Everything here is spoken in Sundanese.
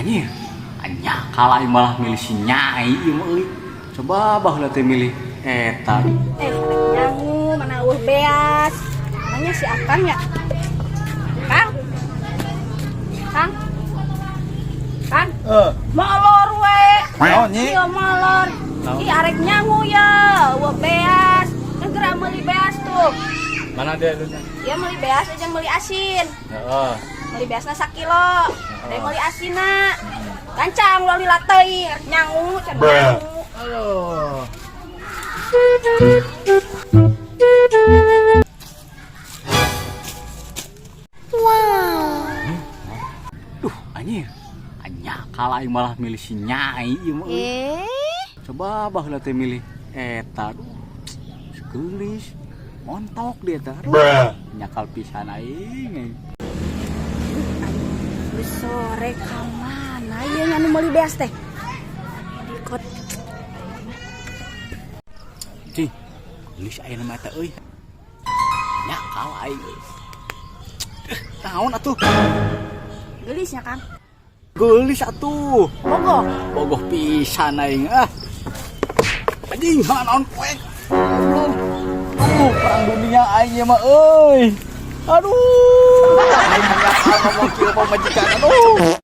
Anjir, nyakal aing malah milih si Nyai ieu mah euy. Coba baheula teh milih eta. Eh, nyangu mana euweuh beas. Nanya si Akang ya. Kang. Kang. Kang. Eh, Molor we. Naon, Nyi? Iya molor. Naon? Ih, arek nyangu ya, euweuh beas. Segera meuli beas tuh. Mana dia dulunya? Ya meuli beas aja meuli asin. Heeh. Meuli beasna sakilo. Teh meuli asinna. Gancang ulah lila teuing, arek nyangu, can nyangu. Aduh. Duh, anjir. Nyakal aing malah milih si Nyai ieu mah euy. Coba baheula teh milih eta. Duh, geulis. Montok dia teh. Aduh, nyakal pisan aing. Aing. Geus sore ka mana ieu anu meuli beas teh? Di kot. Cih, geulis ayeuna mah eta euy. Nyakal aing. Eh, naon atuh? Geulisnya, Kang. Geulis atuh. Bogoh. Bogoh pisan aing ah. Anjing, ha naon poek. Aduh, aduh, perang dunia aing ieu mah euy. Aduh, aing nyakal ngomong kieu pamajikan aduh.